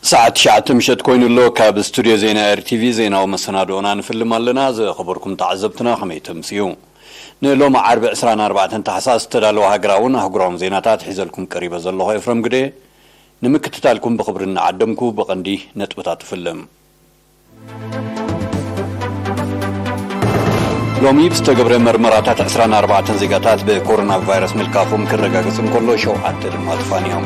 ሰዓት ትሽዓተ ምሸት ኮይኑ ኣሎ። ካብ ስቱድዮ ዜና ኤር ቲ ቪ ዜናዊ መሰናድኦና ንፍልም ኣለና። ዝኸበርኩም ተዓዘብትና ከመይ ተምስዩ? ንሎሚ ዓርቢ ዕስራን ኣርባዕተን ታሕሳስ ዝተዳለወ ሃገራውን ኣህጉራውን ዜናታት ሒዘልኩም ቀሪበ ዘለኹ ኤፍረም ግደ። ንምክትታልኩም ብኽብሪ እናዓደምኩ ብቐንዲ ነጥብታት ትፍልም። ሎሚ ብዝተገብረ መርመራታት ዕስራን ኣርባዕተን ዜጋታት ብኮሮና ቫይረስ ምልካፎም ክረጋገጽ እንከሎ፣ ሸውዓተ ድማ ተፋንዮም።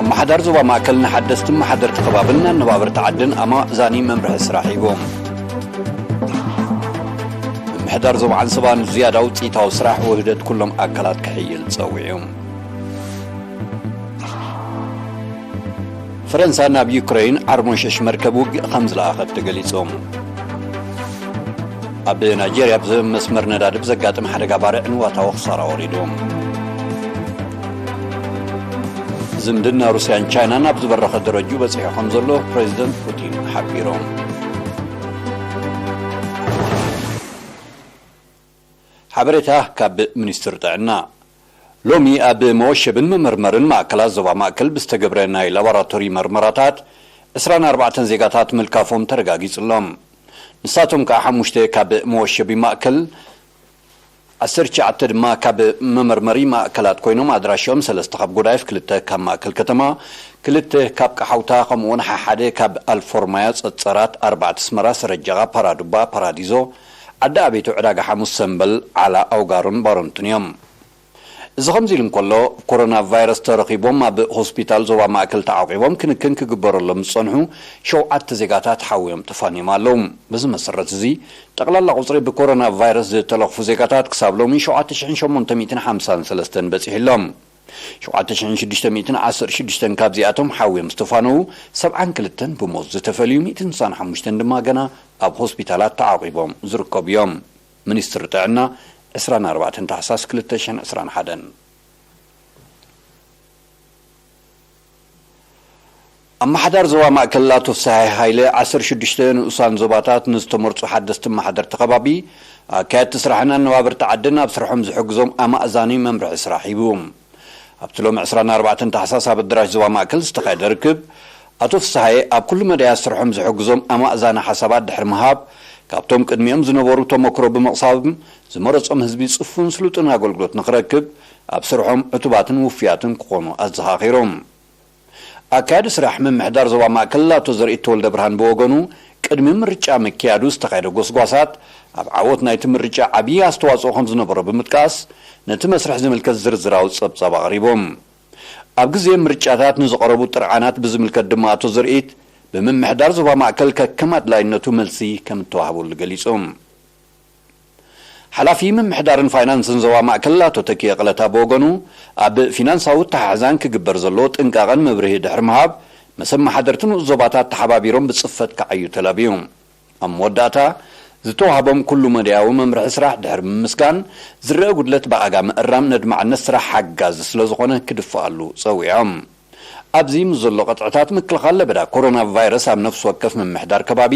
ኣመሓዳሪ ዞባ ማእከል ንሓደስቲ ኣመሓደርቲ ከባብን ኣነባበርቲ ዓድን ኣማእዛኒ መምርሒ ስራሕ ሂቦም። ምምሕዳር ዞባ ዓንሰባ ንዝያዳ ውጽኢታዊ ስራሕ ውህደት ኩሎም ኣካላት ክሕይል ጸዊዑ። ፈረንሳ ናብ ዩክረይን ዓርሞሸሽ መርከብ ውግእ ከም ዝለኣኸት ተገሊጹ። ኣብ ናይጀርያ ብመስመር ነዳዲ ብዘጋጥም ሓደጋ ባርዕ ንዋታዊ ክሳራ ወሪዱ። ዝምድና ሩስያን ቻይናን ኣብ ዝበረኸ ደረጅኡ በጺሑ ከም ዘሎ ፕሬዚደንት ፑቲን ሓቢሮም። ሓበሬታ ካብ ሚኒስትሪ ጥዕና። ሎሚ ኣብ መወሸብን መመርመርን ማእከላት ዞባ ማእከል ብዝተገብረ ናይ ላቦራቶሪ መርመራታት ዕስራን ኣርባዕተን ዜጋታት ምልካፎም ተረጋጊጹሎም። ንሳቶም ከኣ ሓሙሽተ ካብ መወሸቢ ማእከል፣ ዓሰርተ ትሽዓተ ድማ ካብ መመርመሪ ማእከላት ኮይኖም፣ ኣድራሾም ሰለስተ ካብ ጎዳይፍ፣ ክልተ ካብ ማእከል ከተማ፣ ክልተ ካብ ቀሓውታ፣ ከምኡውን ሓሓደ ካብ ኣልፎርማያ፣ ጸጸራት፣ ኣርባዕተ ኣስመራ፣ ሰረጀቓ፣ ፓራዱባ፣ ፓራዲዞ፣ ዓዲ ኣቤቶ፣ ዕዳጋ ሓሙስ፣ ሰምበል፣ ዓላ፣ ኣውጋሮን ባረንቱን እዮም። እዚ ከምዚ ኢሉ እንከሎ፣ ኮሮና ቫይረስ ተረኺቦም ኣብ ሆስፒታል ዞባ ማእከል ተዓቂቦም ክንክን ክግበረሎም ዝጸንሑ ሸውዓተ ዜጋታት ሓውዮም ተፋንዮም ኣለዉ። በዚ መሰረት እዚ፣ ጠቕላላ ቁጽሪ ብኮሮና ቫይረስ ዝተለኽፉ ዜጋታት ክሳብ ሎሚ ሸውዓተ ሽሕን ሸሞንተ ሚእትን ሓምሳን ሰለስተን በጺሑ ኣሎ። ሸውዓተ ሽሕን ሽዱሽተ ሚእትን ዓሰርተ ሽዱሽተን ካብዚኣቶም ሓውዮም ዝተፋነዉ፣ ሰብዓን ክልተን ብሞት ዝተፈልዩ፣ ሚእትን ስሳን ሓሙሽተን ድማ ገና ኣብ ሆስፒታላት ተዓቂቦም ዝርከቡ እዮም። ሚኒስትሪ ጥዕና፣ ዕስራን ኣርባዕተን ታሕሳስ ክልተ ሽሕን ዕስራን ሓደን። ኣመሓዳር ዞባ ማእከል ኣቶ ፍስሃይ ሃይለ፣ ዓሰርተ ሽዱሽተ ንኡሳን ዞባታት ንዝተመርጹ ሓደስቲ ኣመሓደርቲ ከባቢ፣ ኣካየድቲ ስራሕን ኣነባበርቲ ዓድን ኣብ ስርሖም ዝሕግዞም ኣማእዛኒ መምርሒ ስራሕ ሂቡ። ኣብቲ ሎሚ ዕስራን ኣርባዕተን ታሕሳስ ኣብ ኣዳራሽ ዞባ ማእከል ዝተኻየደ ርክብ፣ ኣቶ ፍስሃየ ኣብ ኩሉ መዳያት ስርሖም ዝሕግዞም ኣማእዛኒ ሓሳባት ድሕሪ ምሃብ፣ ካብቶም ቅድሚኦም ዝነበሩ ተመክሮ ብምቕሳም፣ ዝመረጾም ህዝቢ ጽፉን ስሉጥን ኣገልግሎት ንኽረክብ፣ ኣብ ስርሖም ዕቱባትን ውፉያትን ክኾኑ ኣዘኻኺሮም። ኣካያዲ ስራሕ ምምሕዳር ዞባ ማእከል ኣቶ ዘርኢት ተወልደ ብርሃን ብወገኑ፣ ቅድሚ ምርጫ ምክያዱ ዝተኻየደ ጎስጓሳት፣ ኣብ ዓወት ናይቲ ምርጫ ዓብዪ ኣስተዋጽኦ ከም ዝነበሮ ብምጥቃስ፣ ነቲ መስርሕ ዝምልከት ዝርዝራዊ ጸብጻብ ኣቕሪቦም። ኣብ ግዜ ምርጫታት ንዝቐረቡ ጥርዓናት ብዝምልከት ድማ ኣቶ ዘርኢት፣ ብምምሕዳር ዞባ ማእከል ከከም ኣድላይነቱ መልሲ ከም እተዋህበሉ ገሊጹ። ሓላፊ ምምሕዳርን ፋይናንስን ዞባ ማእከል ኣቶ ተኪኤ ቀለታ ብወገኑ፣ ኣብ ፊናንሳዊ ኣተሓሕዛን ክግበር ዘለዎ ጥንቃቐን መብርሂ ድሕሪ ምሃብ፣ ምስ ኣመሓደርቲ ንኡስ ዞባታት ተሓባቢሮም ብጽፈት ክዓዩ ተላብዩ። ኣብ መወዳእታ፣ ዝተዋህቦም ኩሉ መዳያዊ መምርሒ ስራሕ ድሕሪ ምምስጋን፣ ዝረአ ጉድለት ብኣጋ ምእራም ነድማዕነት ስራሕ ሓጋዚ ስለ ዝኾነ ክድፍኣሉ ጸዊዖም። ኣብዚ ምስ ዘሎ ቅጥዕታት ምክልኻል ለበዳ ኮሮና ቫይረስ ኣብ ነፍሲ ወከፍ ምምሕዳር ከባቢ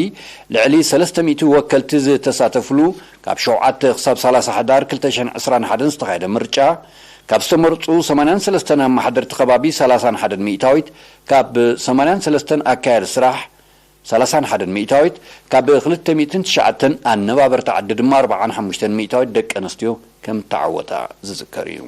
ልዕሊ ሰለስተ ሚእቲ ወከልቲ ዝተሳተፍሉ፣ ካብ ሸውዓተ ክሳብ ሰላሳ ሕዳር ክልተ ሽሕን ዕስራን ሓደን ዝተኻየደ ምርጫ፣ ካብ ዝተመርጹ ሰማንያን ሰለስተን ኣመሓደርቲ ከባቢ ሰላሳን ሓደን ሚእታዊት፣ ካብ ሰማንያን ሰለስተን ኣካያዲ ስራሕ ሰላሳን ሓደን ሚእታዊት፣ ካብ ክልተ ሚእትን ትሽዓተን ኣነባበርቲ ዓዲ ድማ ኣርባዓን ሓሙሽተን ሚእታዊት ደቂ ኣንስትዮ ከም እተዓወታ ዝዝከር እዩ።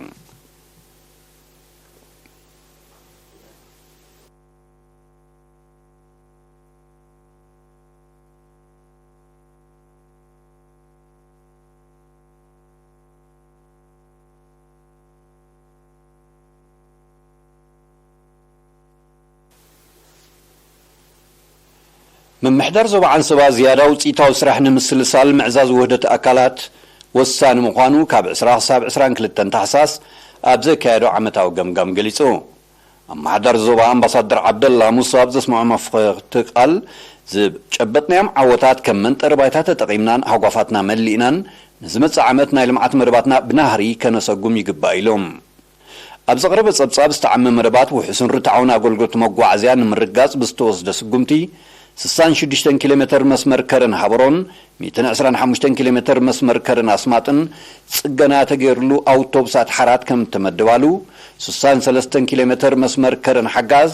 ምምሕዳር ዞባ ዓንሰባ ዝያዳ ውፅኢታዊ ስራሕ ንምስልሳል ምዕዛዝ ውህደት ኣካላት ወሳኒ ምዃኑ ካብ ዕስራ ክሳብ ዕስራን ክልተን ታሕሳስ ኣብ ዘካየዶ ዓመታዊ ገምጋም ገሊጹ። ኣመሓዳሪ ዞባ ኣምባሳደር ዓብደላ ሙሳ ኣብ ዘስምዖ መፍኸቲ ቃል፣ ዝጨበጥናዮም ዓወታት ከም መንጠሪ ባይታ ተጠቒምናን ሃጓፋትና መሊእናን ንዝመጽእ ዓመት ናይ ልምዓት መደባትና ብናህሪ ከነሰጉም ይግባእ ኢሎም። ኣብ ዘቕረበ ጸብጻብ ዝተዓመ መደባት ውሑስን ርትዓውን ኣገልግሎት መጓዓዝያ ንምርግጋጽ ብዝተወስደ ስጉምቲ ስሳን ሽዱሽተን ኪሎ ሜተር መስመር ከረን ሃበሮን ሚእትን ዕስራን ሓሙሽተን ኪሎ ሜተር መስመር ከረን ኣስማጥን ጽገና ተገይርሉ ኣውቶቡሳት ሓራት ከም ተመደባሉ፣ ስሳን ሰለስተን ኪሎ ሜተር መስመር ከረን ሓጋዝ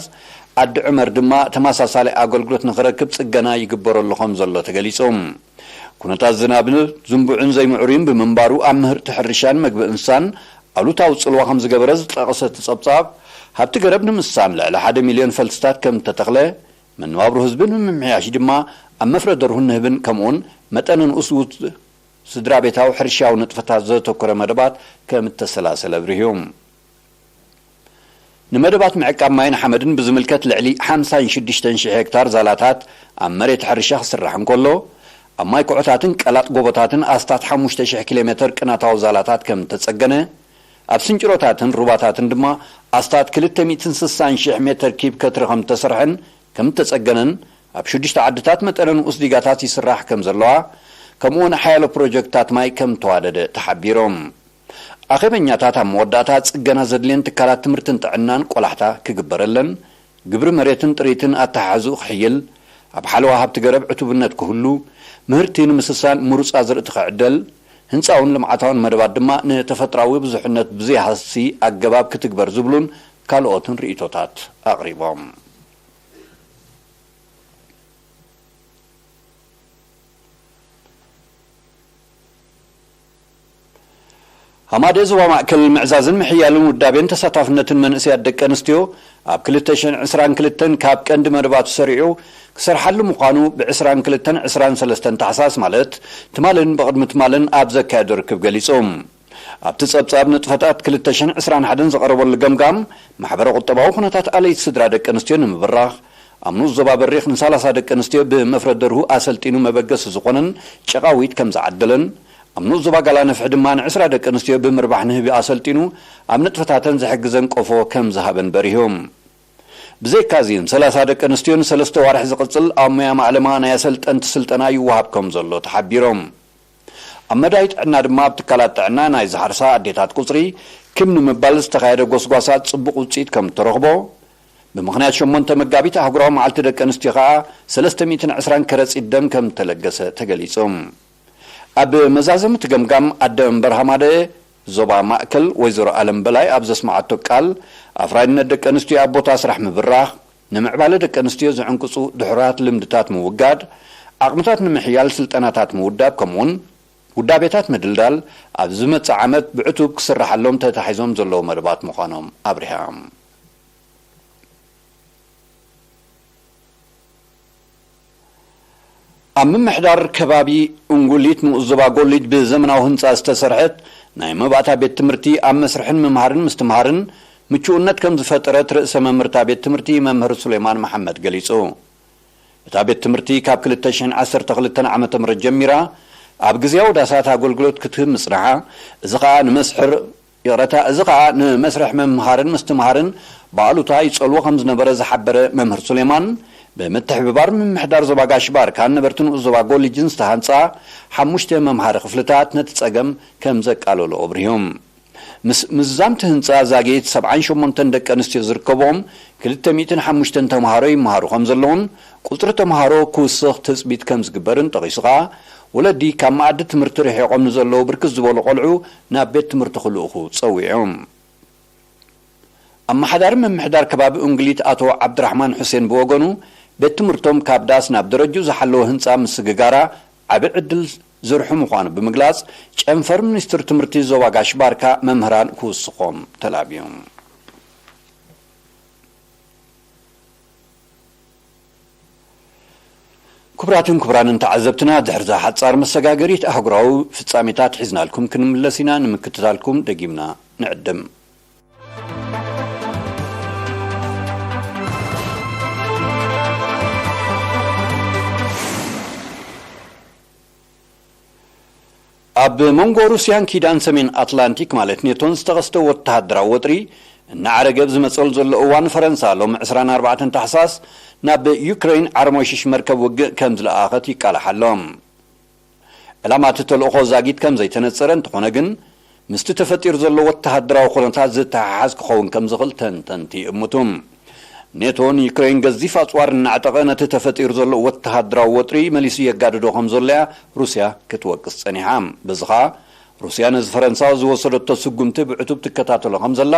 ዓዲ ዕመር ድማ ተመሳሳሊ ኣገልግሎት ንኽረክብ ጽገና ይግበረሉ ከም ዘሎ ተገሊጹ። ኩነታት ዝናብ ዝንቡዕን ዘይምዕሩይን ብምንባሩ ኣብ ምህርቲ ሕርሻን መግቢ እንስሳን ኣሉታዊ ጽልዋ ከም ዝገበረ ዝጠቐሰ እቲ ጸብጻብ፣ ሃብቲ ገረብ ንምስሳን ልዕሊ ሓደ ሚልዮን ፈልስታት ከም እተተኽለ፣ መነባብሮ ህዝቢ ንምምሕያሽ ድማ ኣብ መፍረ ደርሁን ንህብን ከምኡውን መጠነ ንኡስ ውት-፣ ስድራ ቤታዊ ሕርሻዊ ንጥፈታት ዘተኮረ መደባት ከም እተሰላሰለ ኣብሪሁ። ንመደባት ምዕቃብ ማይን ሓመድን ብዝምልከት ልዕሊ ሓምሳን ሽዱሽተን ሽሕ ሄክታር ዛላታት ኣብ መሬት ሕርሻ ክስራሕ እንከሎ፣ ኣብ ማይ ኩዖታትን ቀላጥ ጎቦታትን ኣስታት ሓሙሽተ ሽሕ ኪሎ ሜተር ቅናታዊ ዛላታት ከም እተጸገነ፣ ኣብ ስንጭሮታትን ሩባታትን ድማ ኣስታት ክልተ ሚእትን ስሳን ሽሕ ሜተር ኪብ ከትሪ ከም እተሰርሐን ከም እተጸገነን፣ ኣብ ሽዱሽተ ዓድታት መጠነ ንኡስ ዲጋታት ይስራሕ ከም ዘለዋ፣ ከምኡውን ሓያሎ ፕሮጀክትታት ማይ ከም እተዋደደ ተሓቢሮም። ኣኼበኛታት ኣብ መወዳእታ ጽገና ዘድልየን ትካላት ትምህርትን ጥዕናን ቆላሕታ ክግበረለን፣ ግብሪ መሬትን ጥሪትን ኣተሓሕዝኡ ክሕይል፣ ኣብ ሓለዋ ሃብቲ ገረብ ዕቱብነት ክህሉ፣ ምህርቲ ንምስሳን ምሩጽ ኣዝርእቲ ክዕደል፣ ህንጻውን ልምዓታውን መደባት ድማ ንተፈጥራዊ ብዙሕነት ብዘይሃሲ ኣገባብ ክትግበር ዝብሉን ካልኦትን ርእይቶታት ኣቕሪቦም። ሃማደ ዞባ ማእከል ምዕዛዝን ምሕያልን ውዳቤን ተሳታፍነትን መንእሰያት ደቂ ኣንስትዮ ኣብ ክልተ ሽሕን ዕስራን ክልተን ካብ ቀንዲ መደባቱ ሰሪዑ ክሰርሓሉ ምዃኑ ብ ዕስራን ክልተን ዕስራን ሰለስተን ታሕሳስ ማለት ትማልን ብቕድሚ ትማልን ኣብ ዘካየዶ ርክብ ገሊጹ። ኣብቲ ጸብጻብ ንጥፈታት ክልተ ሽሕን ዕስራን ሓደን ዝቐረበሉ ገምጋም፣ ማሕበረ ቁጠባዊ ኩነታት ኣለይቲ ስድራ ደቂ ኣንስትዮ ንምብራኽ፣ ኣብ ንኡስ ዞባ በሪኽ ንሳላሳ ደቂ ኣንስትዮ ብመፍረድ ደርሁ ኣሰልጢኑ መበገሲ ዝኾነን ጨቓዊት ከም ዝዓደለን፣ ኣብ ንኡስ ዞባ ጋላ ነፍሒ ድማ ንዕስራ ደቂ ኣንስትዮ ብምርባሕ ንህቢ ኣሰልጢኑ ኣብ ንጥፈታተን ዝሕግዘን ቆፎ ከም ዝሃበን በሪሁ። ብዘይካዚ፣ ንሰላሳ ደቂ ኣንስትዮ ንሰለስተ ዋርሒ ዝቕጽል ኣብ ሞያ ማዕለማ ናይ ኣሰልጠንቲ ስልጠና ይወሃብ ከም ዘሎ ተሓቢሮም። ኣብ መዳይ ጥዕና ድማ ኣብ ትካላት ጥዕና ናይ ዝሓርሳ ኣዴታት ቁጽሪ ክብ ንምባል ዝተኻየደ ጎስጓሳት ጽቡቕ ውጽኢት ከም እተረኽቦ፣ ብምኽንያት ሸሞንተ መጋቢት ኣህጉራዊ መዓልቲ ደቂ ኣንስትዮ ከኣ ሰለስተ ሚእትን ዕስራን ከረጺት ደም ከም እተለገሰ ተገሊጹ። ኣብ መዛዘሚ እቲ ገምጋም ኣደ መንበር ሃማደ ዞባ ማእከል ወይዘሮ ኣለም በላይ ኣብ ዘስመዓቶ ቃል፣ ኣፍራይነት ደቂ ኣንስትዮ ኣብ ቦታ ስራሕ ምብራኽ፣ ንምዕባለ ደቂ ኣንስትዮ ዝዕንቅጹ ድሑራት ልምድታት ምውጋድ፣ ዓቕምታት ንምሕያል ስልጠናታት ምውዳብ፣ ከምኡውን ውዳቤታት ምድልዳል ኣብ ዝመጽእ ዓመት ብዕቱብ ክስርሓሎም ተታሒዞም ዘለዉ መደባት ምዃኖም ኣብሪሃ። ኣብ ምምሕዳር ከባቢ እንጉሊት ንኡስ ዞባ ጎሊድ ብዘመናዊ ህንጻ ዝተሰርሐት ናይ መባእታ ቤት ትምህርቲ ኣብ መስርሕን ምምሃርን ምስትምሃርን ምቹእነት ከም ዝፈጠረት ርእሰ መምህርታ ቤት ትምህርቲ መምህር ሱሌማን መሓመድ ገሊጹ። እታ ቤት ትምህርቲ ካብ ክልተ ሽሕን ዓሰርተ ክልተን ዓመተ ምህረት ጀሚራ ኣብ ግዝያዊ ዳሳት ኣገልግሎት ክትህብ ምጽንሓ፣ እዚ ኸኣ ንመስሕር ይቕረታ፣ እዚ ኸኣ ንመስርሕ ምምሃርን ምስትምሃርን ብኣሉታ ይጸልዎ ከም ዝነበረ ዝሓበረ መምህር ሱሌማን፣ ብምትሕብባር ምምሕዳር ዞባ ጋሽ ባርካን ነበርቲ ንኡስ ዞባ ጎሊጅን ዝተሃንጻ ሓሙሽተ መምሃሪ ክፍልታት ነቲ ጸገም ከም ዘቃለሎ ኣብሪሁ። ምስ ምዝዛምቲ ህንጻ ዛጊት ሰብዓን ሸሞንተን ደቂ ኣንስትዮ ዝርከብኦም ክልተ ሚእትን ሓሙሽተን ተምሃሮ ይመሃሩ ከም ዘለውን፣ ቁጽሪ ተምሃሮ ክውስኽ ትጽቢት ከም ዝግበርን ጠቒሱ ኸኣ፣ ወለዲ ካብ መኣዲ ትምህርቲ ርሒቖም ንዘለዉ ብርክት ዝበሉ ቆልዑ ናብ ቤት ትምህርቲ ክልእኹ ጸዊዑ። ኣመሓዳሪ ምምሕዳር ከባቢ እንግሊት ኣቶ ዓብድራሕማን ሑሴን ብወገኑ፣ ቤት ትምህርቶም ካብ ዳስ ናብ ደረጅኡ ዝሓለወ ህንጻ ምስግጋራ ዓቢ ዕድል ዝርሑ ምዃኑ ብምግላጽ፣ ጨንፈር ሚኒስትሪ ትምህርቲ ዞባ ጋሽ ባርካ መምህራን ክውስኾም ተላብዩ። ክቡራትን ክቡራንን ተዓዘብትና፣ ድሕርዛ ሓጻር መሰጋገሪት ኣህጉራዊ ፍጻሜታት ሒዝናልኩም ክንምለስ ኢና። ንምክትታልኩም ደጊምና ንዕድም። ኣብ መንጎ ሩስያን ኪዳን ሰሜን ኣትላንቲክ ማለት ኔቶን ዝተኸስተ ወተሃደራዊ ወጥሪ እናዓረገ ኣብ ዝመጸሉ ዘሎ እዋን፣ ፈረንሳ ሎሚ ዕስራን ኣርባዕተን ታሕሳስ ናብ ዩክሬን ዓርሞሽሽ መርከብ ውግእ ከም ዝለኣኸት ይቃላሕ ኣሎ። ዕላማ እቲ ተልእኾ ዛጊት ከም ዘይተነጸረ እንተኾነ ግን፣ ምስቲ ተፈጢሩ ዘሎ ወተሃደራዊ ኩነታት ዝተሓሓዝ ክኸውን ከም ዝኽእል ተንተንቲ ይእምቱ። ኔቶ ንዩክሬን ገዚፍ ኣጽዋር እናዕጠቐ ነቲ ተፈጢሩ ዘሎ ወተሃደራዊ ወጥሪ መሊሱ የጋድዶ ከም ዘሎ እያ ሩስያ ክትወቅስ ጸኒሓ። በዚ ኸኣ ሩስያ ነዚ ፈረንሳ ዝወሰደቶ ስጉምቲ ብዕቱብ ትከታተሎ ከም ዘላ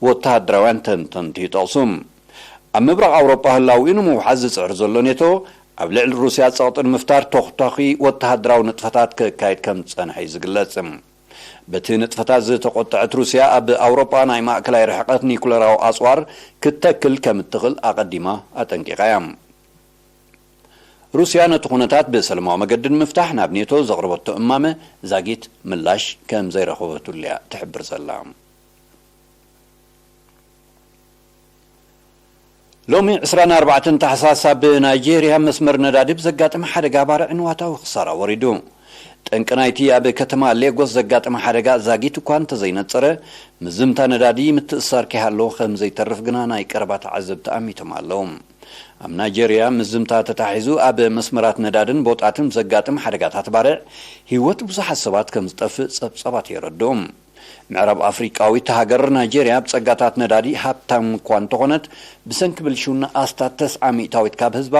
ወተሃደራውያን ተንተንቲ ይጠቕሱ። ኣብ ምብራቕ ኣውሮጳ ህላዊኡ ንምውሓስ ዝጽዕር ዘሎ ኔቶ፣ ኣብ ልዕሊ ሩስያ ጸቕጢ ንምፍጣር ተኹታኺ ወተሃደራዊ ንጥፈታት ከካይድ ከም ዝጸንሐ እዩ ዝግለጽ። በቲ ንጥፈታት ዝተቖጠዐት ሩስያ፣ ኣብ ኣውሮጳ ናይ ማእከላይ ርሕቀት ኒኩለራዊ ኣጽዋር ክትተክል ከም እትኽእል ኣቐዲማ ኣጠንቂቓ እያ። ሩስያ ነቲ ኩነታት ብሰለማዊ መገዲ ንምፍታሕ ናብ ኔቶ ዘቕረበቶ እማመ ዛጊት ምላሽ ከም ዘይረኸበትሉ እያ ትሕብር ዘላ። ሎሚ ዕስራን ኣርባዕተን ታሕሳስ ኣብ ናይጄርያ መስመር ነዳዲ ብዘጋጠመ ሓደጋ ባርዕ ንዋታዊ ክሳራ ወሪዱ። ጠንቂ ናይቲ ኣብ ከተማ ሌጎስ ዘጋጠመ ሓደጋ ዛጊት እኳ እንተዘይነጸረ፣ ምዝምታ ነዳዲ ምትእስሳር ከይሃለዎ ከም ዘይተርፍ ግና ናይ ቀረባ ተዓዘብቲ ኣሚቶም ኣለዉ። ኣብ ናይጄርያ ምዝምታ ተታሒዙ ኣብ መስመራት ነዳድን ቦጣትን ብዘጋጥም ሓደጋታት ባርዕ ህይወት ብዙሓት ሰባት ከም ዝጠፍእ ጸብጻባት የረድኡ። ምዕራብ ኣፍሪቃዊት ሃገር ናይጄርያ ብጸጋታት ነዳዲ ሃብታም እኳ እንተኾነት፣ ብሰንኪ ብልሽውና ኣስታት ተስዓ ሚእታዊት ካብ ህዝባ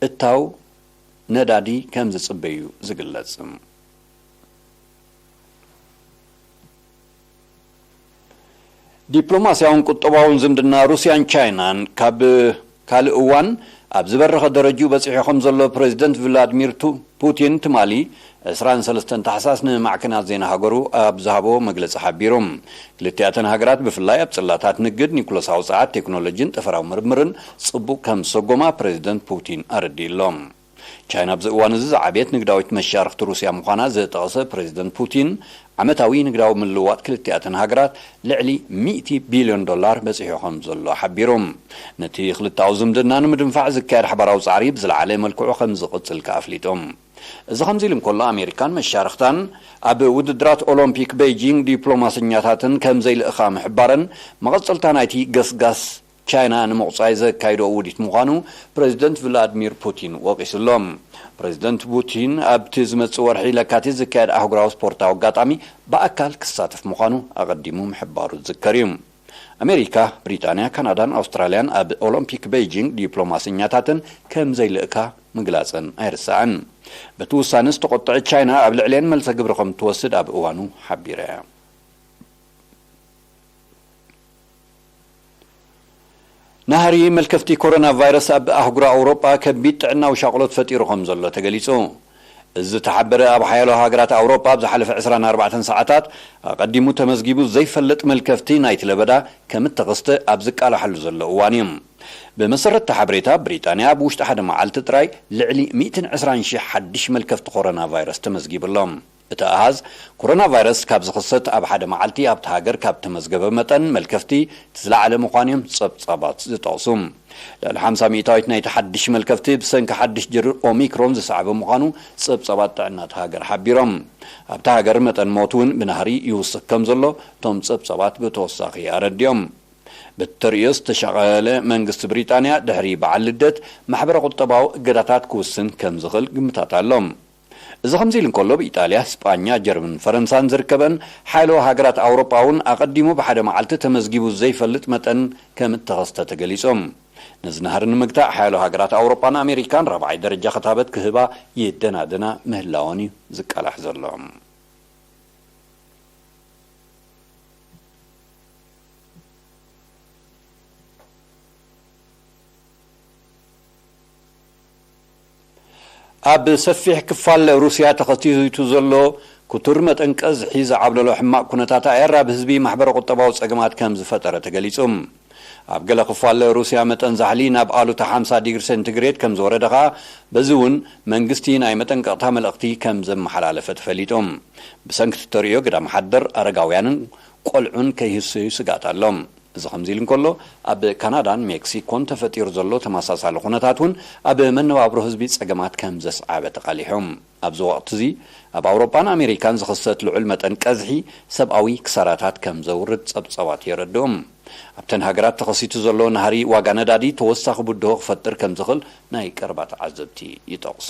እታው ነዳዲ ከም ዝጽበዩ ዝግለጽ። ዲፕሎማስያውን ቁጠባውን ዝምድና ሩስያን ቻይናን ካብ ካልእ እዋን ኣብ ዝበረኸ ደረጅኡ በጺሑ ከም ዘሎ ፕሬዚደንት ቭላድሚር ቱ-፣ ፑቲን ትማሊ ዕስራን ሰለስተን ታሕሳስ ንማዕከናት ዜና ሃገሩ ኣብ ዝሃቦ መግለጺ ሓቢሩ። ክልቲኣተን ሃገራት ብፍላይ ኣብ ጽላታት ንግድ፣ ኒኩለሳዊ ጸዓት፣ ቴክኖሎጂን ጠፈራዊ ምርምርን ጽቡቕ ከም ዝሰጎማ ፕሬዚደንት ፑቲን ኣረዲእሎም። ቻይና ኣብዚ እዋን እዚ ዝዓበየት ንግዳዊት መሻርኽቲ ሩስያ ምዃና ዝጠቐሰ ፕሬዚደንት ፑቲን፣ ዓመታዊ ንግዳዊ ምልውዋጥ ክልቲኣተን ሃገራት ልዕሊ ሚእቲ ቢልዮን ዶላር በጺሑ ከም ዘሎ ሓቢሩ። ነቲ ክልተኣዊ ዝምድና ንምድንፋዕ ዝካየድ ሓባራዊ ጻዕሪ ብዝለዓለ መልክዑ ከም ዝቕጽል ከኣ ኣፍሊጡ። እዚ ከምዚ ኢሉ እንከሎ፣ ኣሜሪካን መሻርኽታን ኣብ ውድድራት ኦሎምፒክ ቤይጂንግ ዲፕሎማሰኛታትን ከም ዘይልእኻ ምሕባረን፣ መቐጸልታ ናይቲ ገስጋስ ቻይና ንምቑጻይ ዘካይዶ ውዲት ምዃኑ ፕሬዚደንት ቭላድሚር ፑቲን ወቒሱሎም። ፕሬዚደንት ፑቲን ኣብቲ ዝመጽእ ወርሒ ለካቲት ዝካየድ ኣህጉራዊ ስፖርታዊ ኣጋጣሚ ብኣካል ክሳተፍ ምዃኑ ኣቐዲሙ ምሕባሩ ዝዝከር እዩ። ኣሜሪካ፣ ብሪጣንያ፣ ካናዳን ኣውስትራልያን ኣብ ኦሎምፒክ ቤይጂንግ ዲፕሎማሰኛታተን ከም ዘይልእካ ምግላጸን ኣይርሳዕን። በቲ ውሳነ ዝተቖጥዐት ቻይና ኣብ ልዕሊአን መልሰ ግብሪ ከም ትወስድ ኣብ እዋኑ ሓቢራ እያ። ናህሪ መልከፍቲ ኮሮና ቫይረስ ኣብ ኣህጉር ኣውሮጳ ከቢድ ጥዕናዊ ሻቕሎት ፈጢሩ ከም ዘሎ ተገሊጹ። እዚ ዝተሓበረ ኣብ ሓያሎ ሃገራት ኣውሮጳ ኣብ ዝሓለፈ ዕስራን ኣርባዕተን ሰዓታት ኣቐዲሙ ተመዝጊቡ ዘይፈልጥ መልከፍቲ ናይቲ ለበዳ ከም እተኸስተ ኣብ ዝቃላሓሉ ዘሎ እዋን እዩ። ብመሰረት እቲ ሓበሬታ፣ ብሪጣንያ ኣብ ውሽጢ ሓደ መዓልቲ ጥራይ ልዕሊ ሚእትን ዕስራን ሽሕ ሓድሽ መልከፍቲ ኮሮና ቫይረስ ተመዝጊቡ ኣሎ። እቲ ኣሃዝ፣ ኮሮና ቫይረስ ካብ ዝኽሰት ኣብ ሓደ መዓልቲ ኣብቲ ሃገር ካብ ተመዝገበ መጠን መልከፍቲ እቲ ዝለዓለ ምዃኑ እዮም ጸብጻባት ዝጠቕሱ። ልዕሊ ሓምሳ ሚእታዊት ናይቲ ሓድሽ መልከፍቲ ብሰንኪ ሓድሽ ጅርር ኦሚክሮን ዝሰዓበ ምዃኑ ጸብጻባት ጥዕና እታ ሃገር ሓቢሮም። ኣብታ ሃገር መጠን ሞት እውን ብናህሪ ይውስኽ ከም ዘሎ እቶም ጸብጻባት ብተወሳኺ ኣረዲኦም። በቲ ተርእዮ ዝተሻቐለ መንግስቲ ብሪጣንያ ድሕሪ በዓል ልደት ማሕበረ ቁጠባዊ እገዳታት ክውስን ከም ዝኽእል ግምታት ኣሎ። እዚ ከምዚ ኢሉ እንከሎ፣ ብኢጣልያ፣ ስጳኛ፣ ጀርመን፣ ፈረንሳን ዝርከበን ሓያሎ ሃገራት ኣውሮጳ እውን ኣቐዲሙ ብሓደ መዓልቲ ተመዝጊቡ ዘይፈልጥ መጠን ከም እተኸስተ ተገሊጹ። ነዚ ናህሪ ንምግታእ ሓያሎ ሃገራት ኣውሮጳን ኣሜሪካን ራብዓይ ደረጃ ክታበት ክህባ ይደናደና ምህላወን እዩ ዝቃላሕ ዘሎ። ኣብ ሰፊሕ ክፋል ሩስያ ተኸቲቱ ዘሎ ክቱር መጠን ቀዝሒ ዝዓብለሎ ሕማቕ ኩነታት ኣየር ኣብ ህዝቢ ማሕበረ ቁጠባዊ ጸገማት ከም ዝፈጠረ ተገሊጹ። ኣብ ገለ ክፋል ሩስያ መጠን ዛሕሊ ናብ ኣሉታ ሓምሳ ዲግሪ ሴንቲግሬድ ከም ዝወረደ ኸኣ፣ በዚ እውን መንግስቲ ናይ መጠንቀቕታ መልእኽቲ ከም ዘመሓላለፈ ተፈሊጡ። ብሰንኪ እቲ ተርእዮ ግዳም ሓደር ኣረጋውያንን ቆልዑን ከይህሰዩ ስግኣት ኣሎ። እዚ ከምዚ ኢሉ እንከሎ፣ ኣብ ካናዳን ሜክሲኮን ተፈጢሩ ዘሎ ተመሳሳሊ ኩነታት እውን ኣብ መነባብሮ ህዝቢ ጸገማት ከም ዘስዓበ ተቓሊሑ። ኣብዚ ወቕቲ እዚ ኣብ ኣውሮጳን ኣሜሪካን ዝኽሰት ልዑል መጠን ቀዝሒ ሰብኣዊ ክሳራታት ከም ዘውርድ ጸብጻባት የረድኡ። ኣብተን ሃገራት ተኸሲቱ ዘሎ ናህሪ ዋጋ ነዳዲ ተወሳኺ ብድሆ ክፈጥር ከም ዝኽእል ናይ ቀረባ ተዓዘብቲ ይጠቕሱ።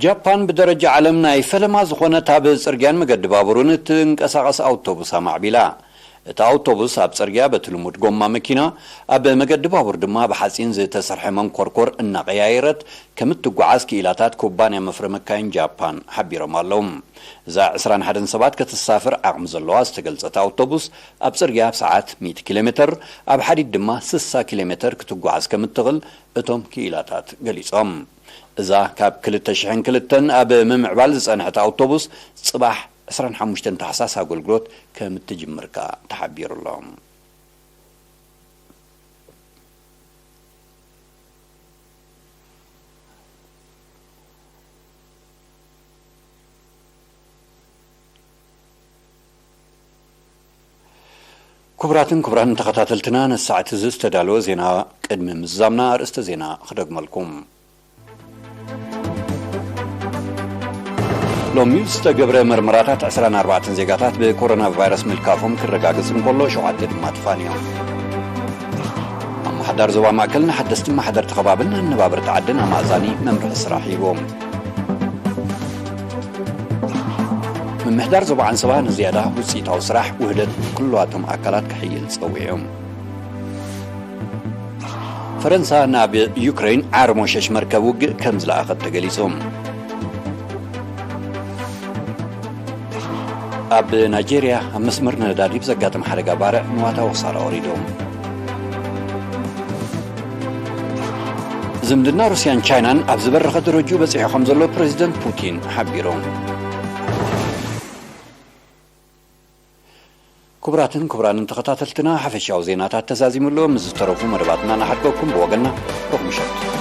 ጃፓን ብደረጃ ዓለም ናይ ፈለማ ዝኾነት ኣብ ጽርግያን መገዲ ባቡርን እትንቀሳቐስ ኣውቶቡስ ኣማዕቢላ። እታ ኣውቶቡስ ኣብ ጽርግያ በቲ ልሙድ ጎማ መኪና፣ ኣብ መገዲ ባቡር ድማ ብሓጺን ዝተሰርሐ መንኮርኮር እናቐያየረት ከም እትጓዓዝ ክኢላታት ኩባንያ መፍረ መካይን ጃፓን ሓቢሮም ኣለዉ። እዛ ዕስራን ሓደን ሰባት ከተሳፍር ዓቕሚ ዘለዋ ዝተገልጸት ኣውቶቡስ ኣብ ጽርግያ ኣብ ሰዓት ሚእቲ ኪሎ ሜተር፣ ኣብ ሓዲድ ድማ ስሳ ኪሎ ሜተር ክትጓዓዝ ከም እትኽእል እቶም ክኢላታት ገሊጾም። እዛ ካብ ክልተ ሽሕን ክልተን ኣብ ምምዕባል ዝጸንሐት ኣውቶቡስ ጽባሕ ዕስራን ሓሙሽተን ታሕሳስ ኣገልግሎት ከም እትጅምር ከኣ ተሓቢሩ ኣሎ። ክቡራትን ክቡራን ተኸታተልትና፣ ነዚ ሰዓት እዚ ዝተዳለወ ዜና ቅድሚ ምዝዛምና ኣርእስተ ዜና ክደግመልኩም። ሎሚ ዝተገብረ መርመራታት ዕስራን ኣርባዕተን ዜጋታት ብኮሮና ቫይረስ ምልካፎም ክረጋገጽ እንከሎ፣ ሸውዓተ ድማ ተፋንዮም። ኣመሓዳር ዞባ ማእከል ንሓደስቲ ኣመሓደርቲ ከባብን ኣነባበርቲ ዓድን ኣማእዛኒ መምርሒ ስራሕ ሂቦም። ምምሕዳር ዞባ ዓንሰባ ንዝያዳ ውጽኢታዊ ስራሕ ውህደት ኩላቶም ኣካላት ክሕይል ጸዊዑ። ፈረንሳ ናብ ዩክሬን ዓርሞሸሽ መርከብ ውግእ ከም ዝለኣኸት ተገሊጹ። ኣብ ናይጄርያ ኣብ መስመር ነዳዲ ብዘጋጠመ ሓደጋ ባርዕ ንዋታዊ ክሳራ ወሪዱ። ዝምድና ሩስያን ቻይናን ኣብ ዝበረኸ ደረጅኡ በጺሑ ከም ዘሎ ፕሬዚደንት ፑቲን ሓቢሩ። ክቡራትን ክቡራንን ተኸታተልትና፣ ሓፈሻዊ ዜናታት ተዛዚሙ ኣሎ። ምስ ዝተረፉ መደባትና ንሓድገኩም። ብወገንና ሩቕ ምሸት።